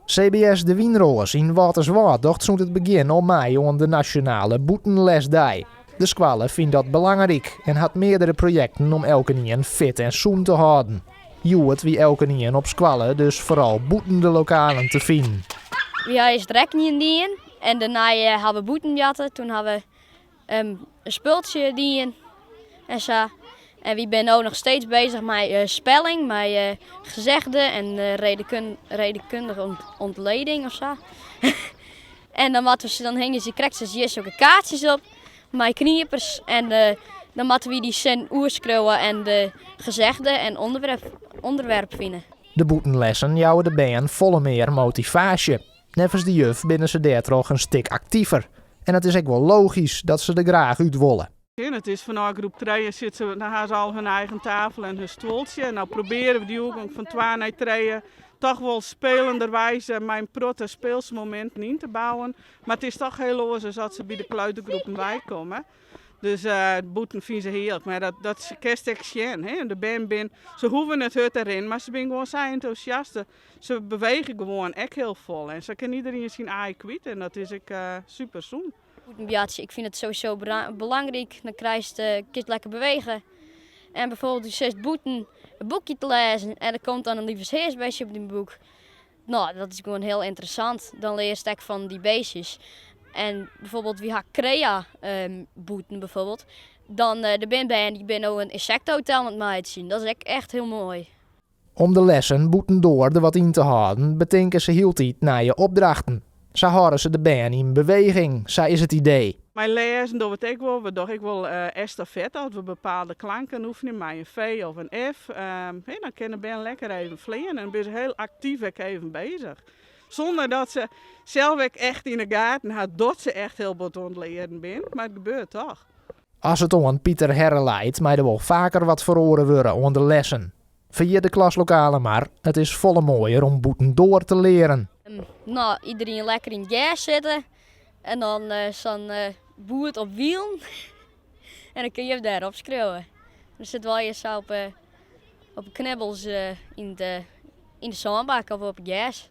CBS De Wynroas yn Wâlterswâld docht sûnt it begjin al mei oan de nasjonale bûtenlesdei. De skoalle fynt dat belangryk en hat meardere projekten om elkenien fit en sûn te hâlden. Hjoed wie elkenien op skoalle dus foaral bûten de lokalen te finen. Wy ha earst rekkenjen dien en dêrnei ha we bûten boartere. Toen ha we in spultsje dien en sa. En wy binne no noch steeds bezich mei spelling, mei gezegde en redekundige ontleding of sa. En dan moatte se, dan hingje se krekt sa hjir sokke kaartsjes op mei kniepers en dan moatte wy dy sin oerskriuwe en de gezegde en ûnderwerp fine. De bûtenlessen jouwe de bern folle mear motivaasje. Neffens de juf binne se dêrtroch in stik aktiver. En it is ek wol logysk dat se der graach út wolle. It is fanôf groep trije sitte se, dan ha se al hun eigen tafel en hun stuoltsje. En no probearje we dy oergong fan twa nei trije toch wol spelenderwijze mei in protte speelse mominten yn te bouwen. Mar it is toch hiel oars as as se by de kleutergroepen weikomme. Dus bûten fine se hearlik, mar dat, dat kinst ek sjen. Hè? De bern bin, se hoege net hurd te rinnen, mar se binne gewoan sa entûsjast. Se bewege gewoan ek hiel folle en sa kin iderien syn aai kwyt en dat is ek super sûn. Bûten boartsje, ik fyn it sowieso belangryk. Dan krijst, kinst lekker bewege. En bijvoorbeeld, do sitst bûten in boekje te lêzen en der komt dan in leafste op dyn boek. No, dat is gewoan hiel ynteressant. Dan learst ek fan dy beestjes. En bijvoorbeeld, wy ha crea bûten bijvoorbeeld. Dan der binne bern dy binne no in ynsektehotel oan it meitsjen. Dat is ek echt hiel moai. Om de lessen bûtendoar der wat yn te hâlden, betinke se hieltyd nije opdrachten. Sa hâlde se de bern yn beweging, sa is it idee. Mei lêzen dogge we it ek wol. We dogge ek wol estafette as we bepaalde klanken oefenje mei in V of in F. Dan kinne de bern lekker even fleane en dan binne se hiel aktyf ek even bezich. Sûnder dat se sels ek echt yn 'e gaten ha dat se echt hiel bot oan it learen binne, mar it gebeurt toch. As it oan Pieter Herre leit, mei der wol faker wat feroare wurde oan de lessen. Ferjit de klaslokalen mar, it is folle moaier om bûtendoar te learen. No, iderien lekker yn it gers sitte en dan sa'n boerd op wielen en dan kinne je dêrop skriuwe. Dan sitte we allegear sa op 'e knibbels yn de sânbak of op it gers.